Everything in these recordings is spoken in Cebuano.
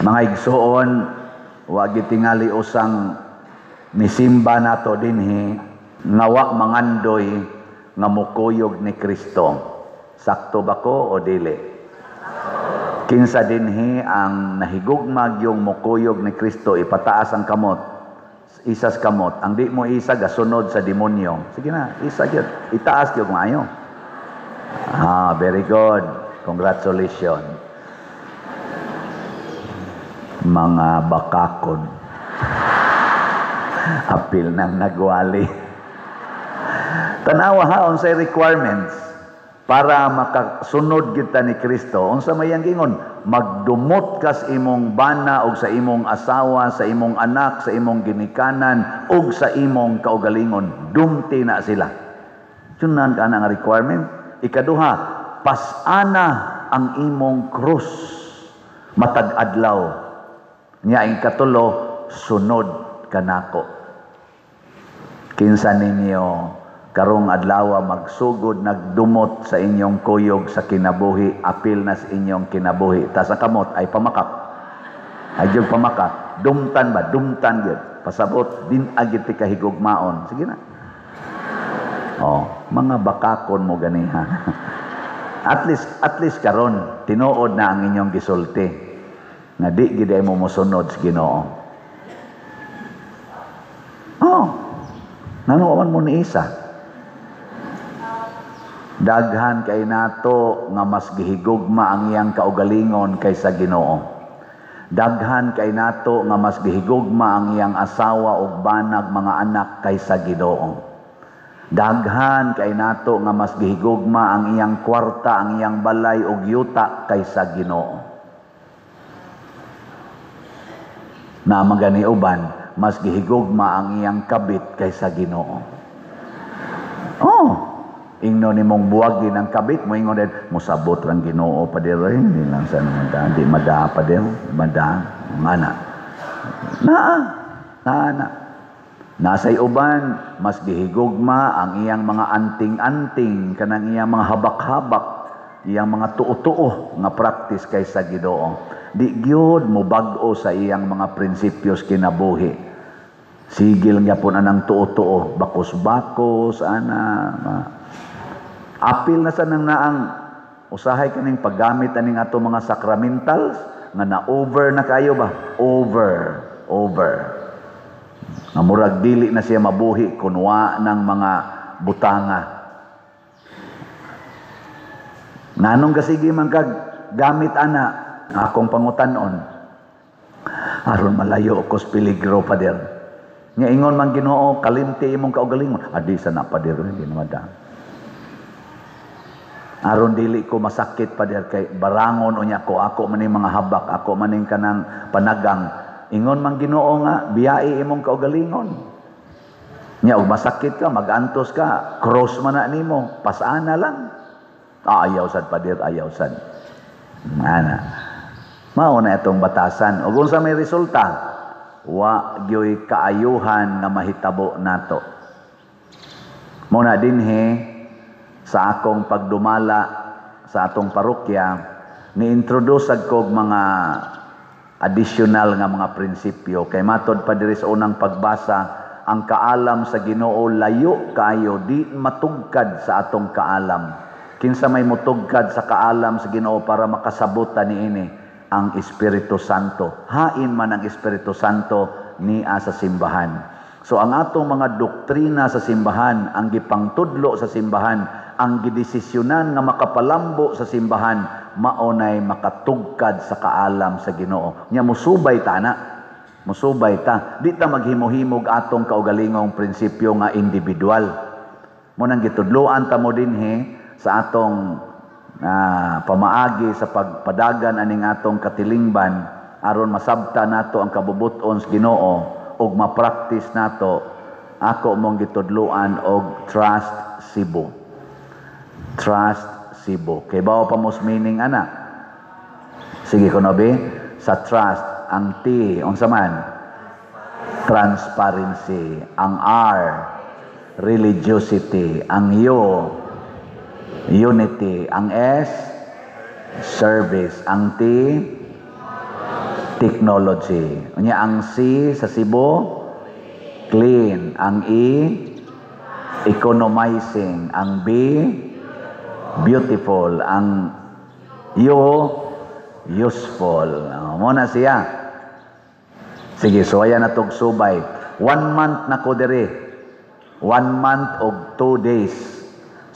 Mga igsuon, wa gitingali usang nisimba nato dinhi nga wa mangandoy nga mukuyog ni Kristo. Sakto ba ko o dili? Kinsa dinhi ang nahigugma yung mukuyog ni Kristo, ipataas ang kamot. Isas kamot. Ang di mo isa, gasunod sa demonyo. Sige na, isa gyud. Itaas gyud maayo. Ah, very good. Congratulations. Mga bakakon. Apil nang nagwali. Tanawa ha, unsay requirements para makasunod kita ni Kristo. Unsa may ang gingon? Magdumot kas imong bana og sa imong asawa, sa imong anak, sa imong ginikanan ug sa imong kaugalingon. Dumti na sila. Sunan ka na nga requirement. Ikaduha, pasana ang imong krus matag adlaw. Nya ang katulo, sunod kanako. Kinsa ninyo karong adlaw magsugod nagdumot sa inyong kuyog sa kinabuhi, apil na sa inyong kinabuhi. Tas ang kamot ay pamakak. Ay gyud pamakak. Dumtan ba? Dumtan gyud. Pasabot din agit ti kahigugmaon. Sige na. Oh, mga bakakon mo ganiha. At least karon tinuod na ang inyong gisulti nga di gid ay mo mosunod sa Ginoo. Oh. Ngano man mo ni isa? Daghan kay nato nga mas gihigugma ang iyang kaugalingon kaysa Ginoo. Daghan kay nato nga mas gihigugma ang iyang asawa ug banag, mga anak kaysa Ginoo. Daghan kay nato nga mas gihigugma ang iyang kwarta, ang iyang balay ug yuta kaysa Ginoo. Na magani uban, mas gihigugma ang iyang kabit kaysa Ginoo. Oh, ingno nimong buwagin ang kabit mo, ingon din mosabot rang Ginoo pa diri, hindi lang sa mada, di mada pa diri, mada ngana. Naa, naa na. Nasay uban, mas gihigugma ang iyang mga anting-anting, kanang iyang mga habak-habak, iyang mga tuo-tuo nga practice kaysa Ginoo. Di gyud mo bag-o sa iyang mga prinsipyos kinabuhi. Sigil nga po anang tuo-tuo, bakos-bakos, ana, apil na sa nang naang usahay kaning paggamit aning ato mga sacramentals nga na over na kayo ba? Over, over. Nga murag dili na siya mabuhi kunwa ng mga butanga. Nganong kasigi man kag gamit ana akong pangutanon aron malayo ko sa peligro, pader. Nga ingon man Ginoo, kalimti imong kaugalingon. Adi sa na, pader, hindi naman da. Aron dili ko masakit, pader, kay barangon unya ko, ako man mga habak, ako man kanang panagang. Ingon man Ginoo nga biyai imong kaugalingon. Nya og masakit ka, magantos ka, cross man na nimo, pasana lang. Ah, ayaw sad, pader, ayaw sad. Ana. Mao na itong batasan. Ug unsa may resulta? Wa gyoy kaayuhan nga mahitabo nato. Mo na dinhi sa akong pagdumala sa atong parokya, ni-introduce sad kog mga additional nga mga prinsipyo kay matod pa diri sa unang pagbasa, ang kaalam sa Ginoo layo kaayo, di matugkad sa atong kaalam. Kinsa may mutugkad sa kaalam sa Ginoo para makasabot ta niini? Ang Espiritu Santo. Hain man ang Espiritu Santo niya sa simbahan. So ang atong mga doktrina sa simbahan, ang gipangtudlo sa simbahan, ang gidesisyonan nga makapalambo sa simbahan, maunay makatugkad sa kaalam sa Ginoo. Nya musubay ta na. Musubay ta. Di ta maghimo-himog atong kaugalingong prinsipyo nga individual. Mo nang gitudloan ta mo dinhi sa atong pamaagi sa pagpadagan aning atong katilingban aron masabta nato ang kabubuton sa Ginoo ug ma-practice nato. Ako mong gitudloan og Trust Cebu. Trust Cebu. Kay bawo pa mos meaning ana. Sige kuno be, sa trust, ang T unsa man? Transparency, ang R, religiosity, ang U, unity, ang S, service, ang T, Technology. Unya ang C sa Cebu, clean. Ang E, economizing. Ang B, beautiful. Ang U, useful. Oh, mao na siya. Sige, so ayan na tog subay. One month na ko diri. One month og 2 days.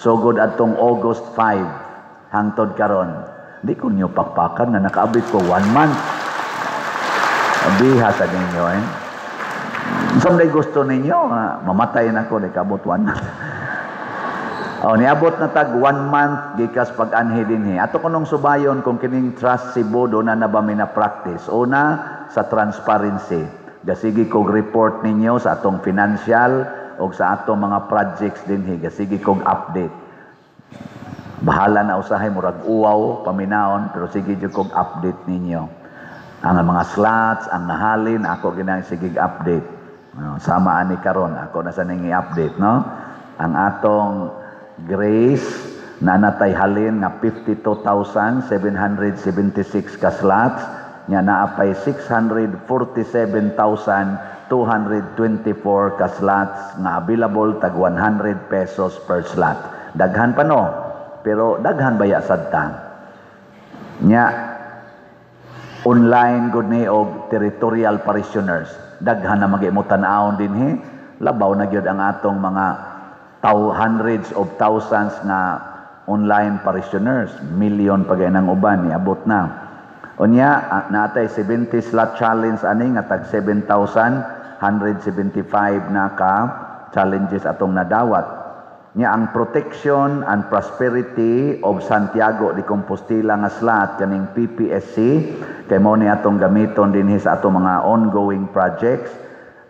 Sugod atong August 5 hangtod karon. Di ko niyo pakpakan na nakaabit ko one month. Biha sa ninyo eh. Unsa man gusto ninyo, mamatay na ko, di kabot one month. Oh, niabot na tag one month gikas pag-anhi dinhi. Ato kunong subayon kung kining Trust Cebu duna na ba mi na practice. Una, sa transparency. Gasigi kog report ninyo sa atong financial o sa atong mga projects dinhi. Gasigi kog update. Bahala na usahay murag uwaw paminaon, pero sige jud kog update ninyo. Ang mga slots, ang nahalin, ako ginang sige update. No, sama ani karon, ako na sa ning i-update, no? Ang atong Grace na natay halin nga 52,776 ka slots nya, naapay 647,224 ka slots nga available, tag 100 pesos per slot. Daghan pa, no? Pero daghan baya sad ta? Nya online gud ni og territorial parishioners. Daghan na mag-imo tan-awon dinhi. Labaw na gyud ang atong mga hundreds of thousands nga online parishioners, million pa ng uban niabot na. Unya natay 70 slot challenge ani nga tag 7,175 na ka challenges atong nadawat. Nya ang Protection and Prosperity of Santiago de Compostela nga slot, kaning PPSC, kay mao ni atong gamiton dinhi sa atong mga ongoing projects.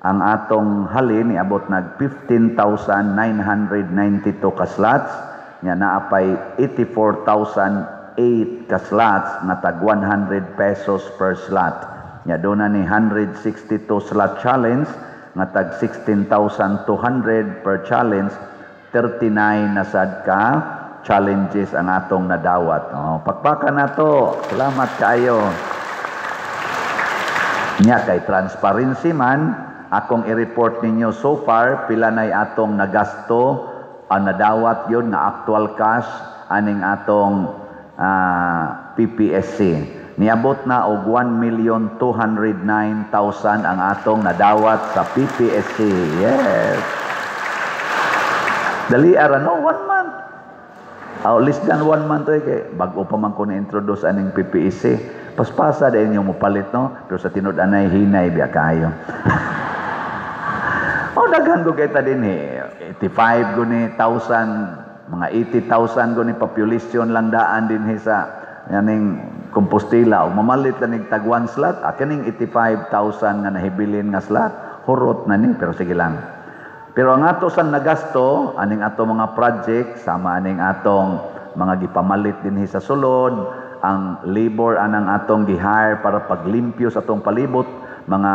Ang atong halin niabot nag 15,992 ka slots nya, naapay 84,008 ka slots nga tag 100 pesos per slot. Nya duna ni 162 slot challenge nga tag 16,200 per challenge. 39 na sad ka challenges ang atong nadawat. Oh, pakpakan nato. Salamat kaayo. Nya kay transparency man, akong i-report ninyo so far pila nay atong nagasto, ang nadawat yun nga actual cash aning atong PPSC. Niabot na og 1,209,000 ang atong nadawat sa PPSC. Yes. Dali ara, no, one month. Oh, less than one month eh, kay bago pa man ko na-introduce aning PPSC. Paspasa dahil inyo mo palit, no? Pero sa tinud anay hinay biya kayo. Oh, daghan ko kita din eh. 85 ko ni thousand, mga 80,000 ko ni population lang daan din sa yaning Compostela. O mamalit lang ning tag one slot, kaning 85,000 nga nahibilin nga slot, hurot na ni, pero sige lang. Pero ang ato sang nagasto, aning ato mga project, sama aning atong mga gipamalit dinhi sa sulod, ang labor anang atong gihire para paglimpyo sa atong palibot, mga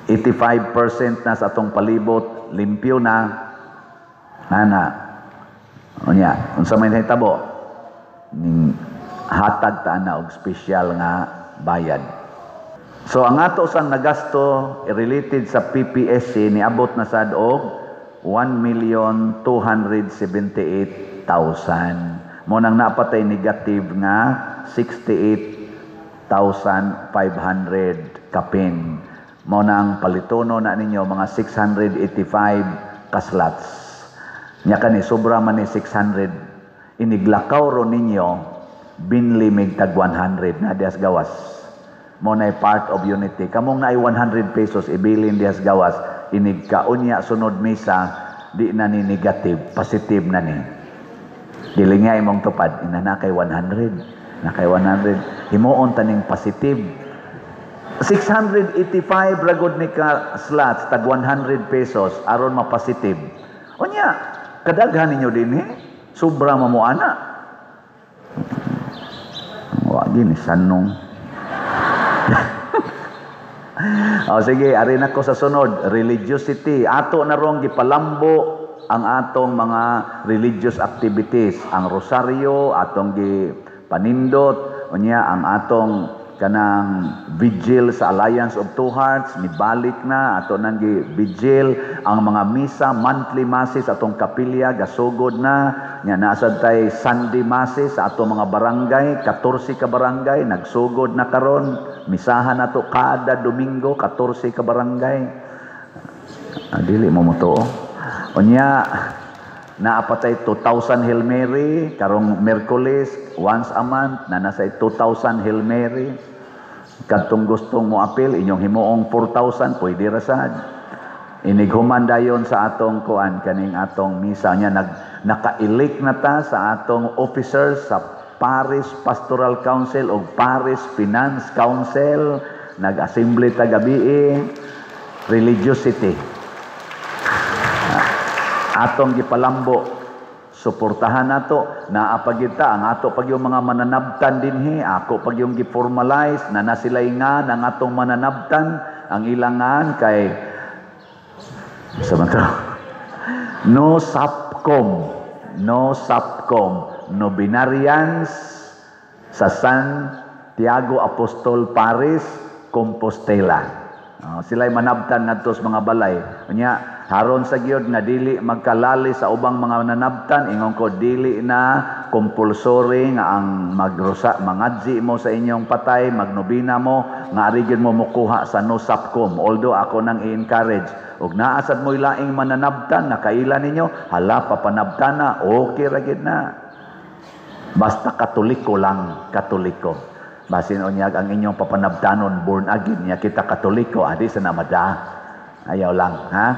85% na sa atong palibot limpyo na ana. Unya unsa may nahitabo, ning hatag ta na og espesyal nga bayad. So ang ato sang nagasto related sa PPSC niabot na sad og 1,278,000. Mao nang napatay negative nga 68,500 kapin. Mao nang palitono na ninyo mga 685 ka slots. Nya kani sobra man ni 600, iniglakaw ro ninyo binli mig tag 100 na dihas gawas. Mao nay part of unity. Kamong naay 100 pesos ibilin dihas gawas, inig kaunya sunod misa di na ni negative, positive na ni. Dili nga imong tupad, ina na kay 100. Na kay 100. Himuon taning positive. 685 ragod ni ka slots tag 100 pesos aron ma-positive. Unya, kadaghan ninyo din eh. Sobra mo ana. Wa gini sanong. O sige, ari na ko sa sunod, religiosity. Ato na rong gipalambo ang atong mga religious activities. Ang rosaryo, atong gipanindot, Unya ang atong kanang vigil sa Alliance of Two Hearts nibalik na, ato nang gi-vigil ang mga misa, monthly masses atong kapilya gasugod na. Nya naa sad tay Sunday masses sa atong mga barangay, 14 ka barangay nagsugod na karon. Misahan nato kada Domingo, 14 ka barangay. Ah, dili mo motuo. Unya naa pa tay 2,000 Hail Mary karong Miyerkules, once a month na nasa 2,000 Hail Mary. Kadtong gustong mo apil, inyong himuong 4,000, pwede ra sad. Inighuman dayon sa atong kuan, kaning atong misa niya, naka-elect na ta sa atong officers sa Parish Pastoral Council o Parish Finance Council. Nag-assembly ta gabii. Religiosity atong gipalambo, suportahan nato. Naa pa gyud ta ang ato pag yung mga mananabtan dinhi, ako pag yung gi-formalize na na sila nga ng atong mananabtan. Ang ilangan kay sa man to, no sapcom, no sapcom, Novenarians sa San Tiago Apostol Parish, Compostela. Oh, sila'y manabtan ngadto sa mga balay. Unya, haron sa gyud nga dili magkalali sa ubang mga nanabtan, ingon ko dili na compulsory nga ang magrusa, mangadzi mo sa inyong patay, magnobina mo, nga ari gyud mo mukuha sa no sapcom. Although ako nang i-encourage, ug naa sad mo'y laing mananabtan nga kaila ninyo, hala, papanabtan na, okay ra gyud na. Basta Katoliko lang, Katoliko. Basin unyag ang inyong papanabtanon born again niya kita Katoliko, adi sa namada. Ayaw lang, ha?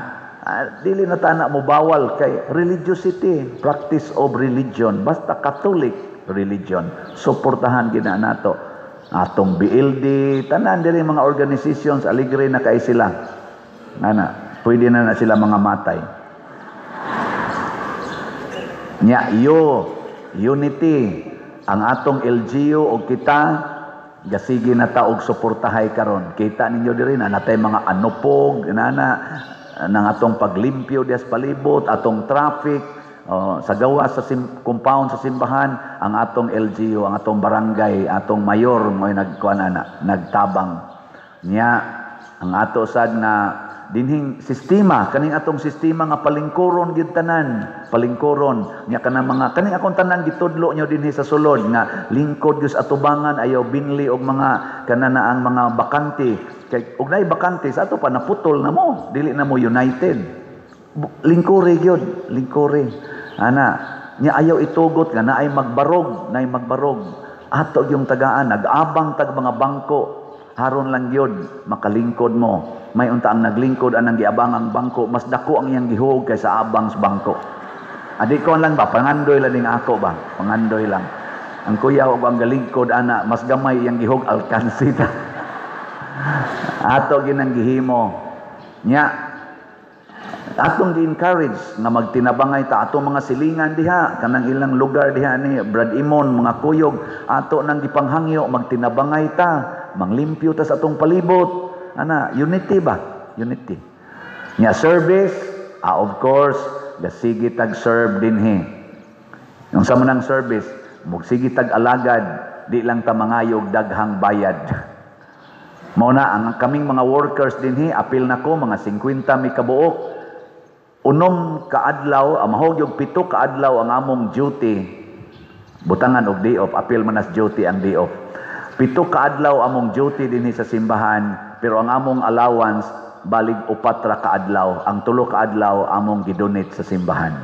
Ah, dili na tana mo bawal kay religiosity, practice of religion, basta Catholic religion. Suportahan gina nato. Atong BLD, tanan diri mga organizations, aligre na kay sila. Ana, pwede na na sila mga matay. Nya yo, unity ang atong LGU og kita gasige na ta og suportahay karon. Kita ninyo diri na natay mga anupog nana ng atong paglimpyo dias palibot, atong traffic, oh, sa gawas sa compound sa simbahan, ang atong LGU, ang atong barangay, atong mayor mo'y nagkuan ana, nagtabang. Nya ang ato sad nga dinhing sistema, kaning atong sistema nga palingkuron gyud tanan, palingkuron nya kanang mga kaning akong tanan gitudlo nyo dinhi sa sulod nga lingkod gyud sa atubangan, ayaw binli og mga kanana ang mga bakante kay og naay bakante sa ato pa naputol na mo, dili na mo united. Lingkuri gyud, lingkuri ana. Nya ayaw itugot nga naay magbarog, naay magbarog. Ato yung tagaan, nag-abang tag mga bangko, haron lang gyud makalingkod mo. May unta ang naglingkod anang giabang ang bangko, mas dako ang iyang gihog kaysa abang sa bangko. Adi ko lang ba, pangandoy lang ning ako ba, pangandoy lang. Ang kuya og ang galingkod ana, mas gamay iyang gihog alkansita. Ato ginang gihimo. Nya atong gi-encourage nga magtinabangay ta atong mga silingan diha, kanang ilang lugar diha ni Brad Imon, mga kuyog, ato nang gipanghangyo magtinabangay ta, manglimpyo ta sa atong palibot. Ana, unity ba? Unity. Nya service, of course, gasige tag serve dinhi. Yung sa manang service, mugsige tag alagad, di lang ta mangayog daghang bayad. Mao na ang kaming mga workers dinhi, apil nako mga 50 mi kabuok. 6 kaadlaw, mahog yung 7 kaadlaw ang among duty. Butangan og day off, apil man as duty ang day off. 7 kaadlaw among duty dinhi sa simbahan, pero ang among allowance balig 4 ra kaadlaw. Ang 3 kaadlaw among gidonate sa simbahan.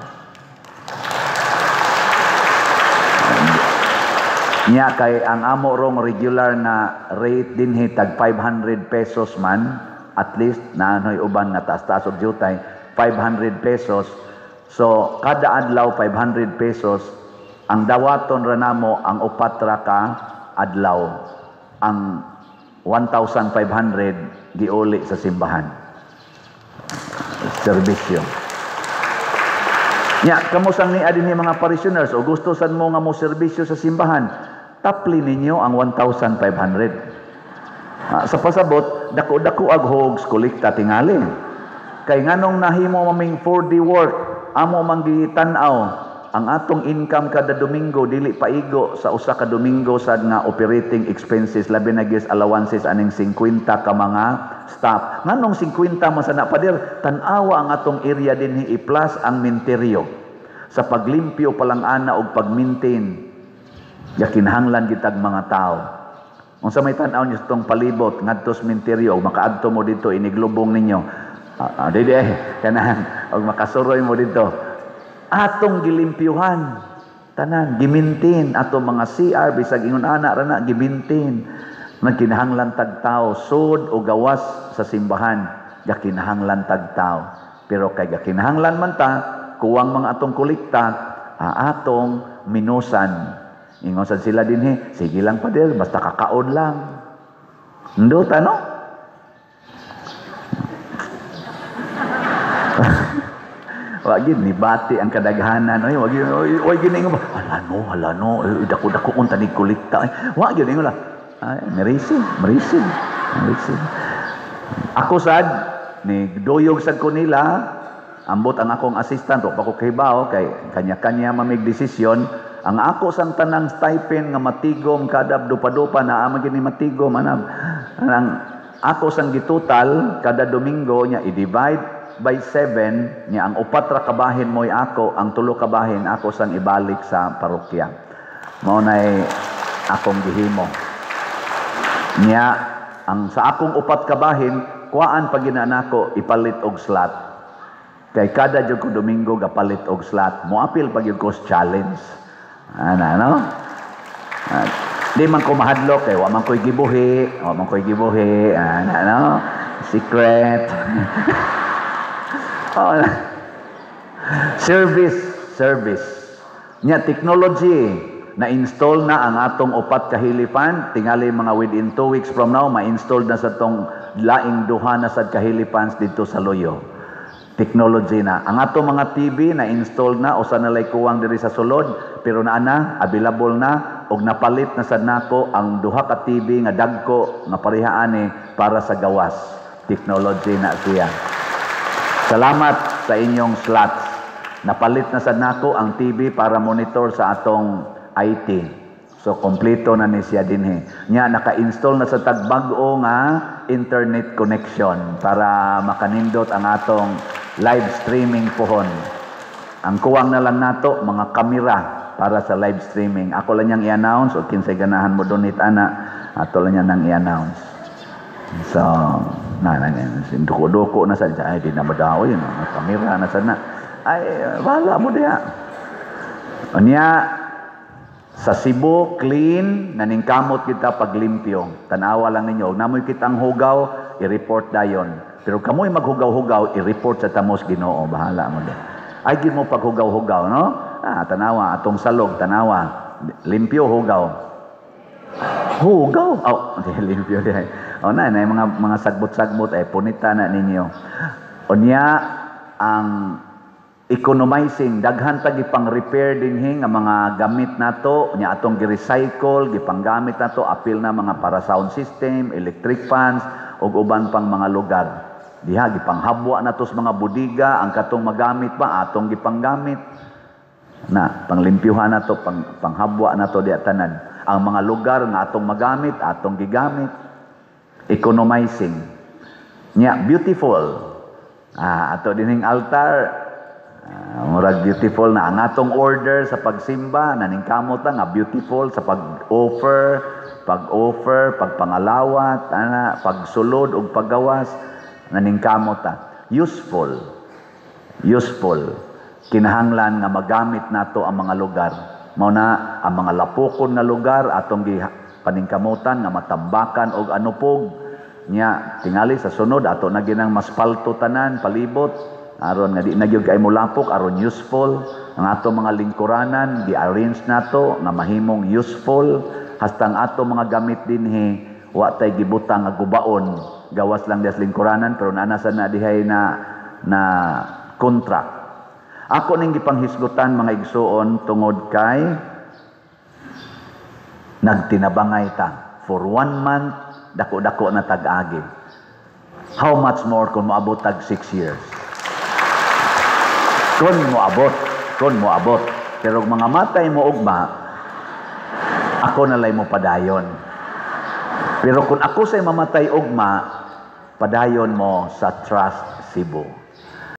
Nya kay ang amo rong regular na rate dinhi tag 500 pesos man, at least naanoy uban nga taas-taas og jutay, 500 pesos. So kada adlaw 500 pesos ang dawaton ra namo ang 4 ra ka adlaw. Ang 1,500 giuli sa simbahan. Serbisyo. Nya, kamo sang niya dinhi mga parishioners o gusto sad mo nga mo serbisyo sa simbahan, tapli ninyo ang 1,500. Sa pasabot, dako-dako ag hogs kolekta tingali. Kay nganong nahimo maming 4D work, amo man gitan-aw. Ang atong income kada Domingo dili paigo sa usa ka Domingo sad nga operating expenses, labi na gyud allowances aning 50 ka mga staff. Nganong 50 man sana, pader? Tan-awa ang atong area dinhi, i-plus ang minteryo. Sa paglimpyo pa lang ana og pag-maintain, gakinahanglan kitag mga tao. Unsa may tan-aw niyo sa itong palibot ngadto sa minteryo og makaadto mo dito iniglubong ninyo? Di di kanang og makasuroy mo dito. Atong gilimpyuhan tanan, gimintin atong mga CR, bisag ingon ana ra na gimintin. Nagkinahanglan tag tao sud o gawas sa simbahan, gakinahanglan tag tao. Pero kay gakinahanglan man ta, kuwang mga atong kolekta, atong minusan. Ingon sad sila dinhi, "Sige lang, pader, basta kakaon lang." Ndot ano? Wa gid ni bati ang kadaghanan. Oy, wa gid, oy, gid ingon ba? Hala no, eh, dako-dako kung tanig kolekta. Ay, wa gid ingon la. Ay, merisi, merisi, merisi. Ako sad ni duyog sad ko nila, ambot ang akong assistant, wa pa ko kahibaw kay kanya-kanya mamig desisyon. Ang ako sang tanang stipend nga matigom kada dupa-dupa na ama gini matigom anam. Ang ako sang gitotal kada Domingo nya i-divide by 7 nya ang upat ra kabahin mo'y ako, ang tulo kabahin ako sang ibalik sa parokya. Mao nay akong gihimo. Nya ang sa akong upat kabahin kuhaan pag nako ipalit og slot. Kay kada jud ko Domingo gapalit og slot. Moapil pag jud ko sa challenge. Ana no? Di man ko mahadlok kay wa man ko'y gibuhi, wa man ko'y gibuhi, ana no? Secret. Oh, service, service. Nya technology na install na ang atong upat ka helifan, tingali mga within 2 weeks from now ma-install na sa tong laing duha na sad ka helifans dito sa Luyo. Technology na. Ang atong mga TV na install na, usa na lay kuwang diri sa sulod, pero naa na, available na og napalit na sad nako ang duha ka TV nga dagko nga pareha ani para sa gawas. Technology na siya. Salamat sa inyong slots. Napalit na sad nako ang TV para monitor sa atong IT. So kompleto na ni siya dinhi. Nya naka-install na sa tag bag-o nga internet connection para makanindot ang atong live streaming pohon. Ang kuwang na lang nato mga kamera para sa live streaming. Ako lang niyang i-announce o kinsay ganahan mo donate ana, ato lang niya nang i-announce. So, na na duko-duko na sa ay di na madao yun, mga kamera na sa na. Ay wala mo diha. Unya sa Cebu, clean, naningkamot kita paglimpyo. Tanawa lang ninyo. Namoy kitang hugaw, i-report dayon. Pero kamoy maghugaw-hugaw, i-report sa tamos Ginoo. Bahala mo din. Ay, gid mo paghugaw-hugaw, no? Tanawa, atong salog, tanawa. Limpyo, hugaw. Hugaw? Oh, limpyo di. Oh, na, na mga sagbot-sagbot, ay punita na ninyo. Unya, ang economizing, daghan ta gipang repair dinhi nga mga gamit nato, nya atong gi-recycle, gipanggamit nato, apil na mga para sound system, electric fans ug uban pang mga lugar. Diha gipanghabwa nato sa mga budiga, ang katong magamit pa atong gipanggamit. Na panglimpyuhan nato, panghabwa nato diha tanan. Ang mga lugar nga atong magamit, atong gigamit. Economizing. Nya beautiful. Ato dinhing altar, murag beautiful na ang atong order sa pagsimba, naningkamot ta nga beautiful sa pag-offer, pag-offer, pagpangalawat, ana, pagsulod ug paggawas, naningkamot ta. Useful. Useful. Kinahanglan nga magamit nato ang mga lugar. Mao na ang mga lapokon nga lugar atong gipaningkamutan nga matambakan og anupog. Nya tingali sa sunod ato na ginang maspalto tanan palibot aron nga di na gyud kay molapok, aron useful ang ato mga lingkuranan, gi-arrange nato nga mahimong useful hastang ato mga gamit dinhi wa tay gibutang nga gubaon, gawas lang dias lingkuranan, pero naa na sa na dihay na contract. Ako ning gipanghisgutan, mga igsuon, tungod kay nagtinabangay ta for 1 month, dako-dako na tag-agi. How much more kung moabot tag 6 years? Kung moabot, kung moabot. Pero kung mangamatay mo ugma, ako na lay mo padayon. Pero kung ako say mamatay ugma, padayon mo sa Trust Cebu.